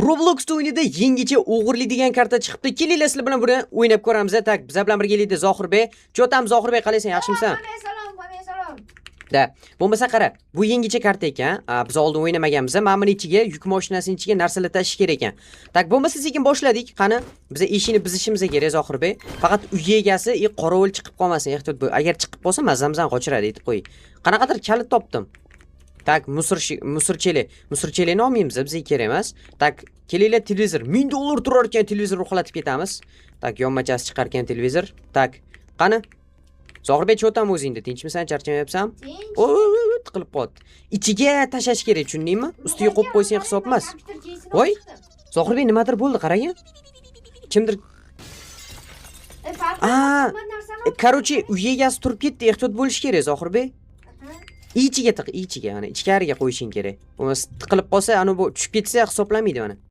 Roblox o'yinida yangicha o'g'irlik degan karta chiqibdi. Kelinglar, sizlar bilan buni o'ynab ko'ramiz. Так, bizlar bilan birgalikda Zohirbek. Чё там, Zohirbek, qalaysan, yaxshimisan? Salom, salom. Да. Bo'lmasa qara, bu yangicha karta ekan. Biz oldin o'ynamaganmiz. Mana buni ichiga, yuk mashinasining ichiga narsalar tashish kerak ekan. Так, bo'lmasa sekin boshladik. Qani, biz eshikni buzishimiz kerak, Zohirbek. Faqat uy egasi и qorovul chiqib qolmasin, ehtiyot bo'l. Agar chiqib qolsa, mazamizdan qochiradi, aytib qo'y. Qanaqadir kalit topdim. Так, мусор, мусор chelak. Мусор chelakni olmaymiz, bizga kerak emas. Так, kelinglar, televizor. 1000 dollar turar ekan televizor, uxlatib ketamiz. Так, yonmachasi chiqar ekan televizor. Так, qani? Zohirbek, чё там o'zingda? Tinchmisan, charchamayapsan? Tinch. O, tiqilib qoldi. Ichiga tashlash kerak, tushundingmi? Ustiga qo'yib qo'ysang hisob emas. Kompyuter keysini Voy. olib chiqdim. Zohirbek, nimadir bo'ldi, qarang. Kimdir E, farqi qimmat narsani olib Короче, chiqdim. Uy egasi turib ketdi, ehtiyot bo'lish kerak, Zohirbek. Aha. Ichiga tiq, ichiga, mana ichkariga qo'yishing kerak. Bo'lmasa tiqilib qolsa, ana bu tushib ketsa hisoblanmaydi mana.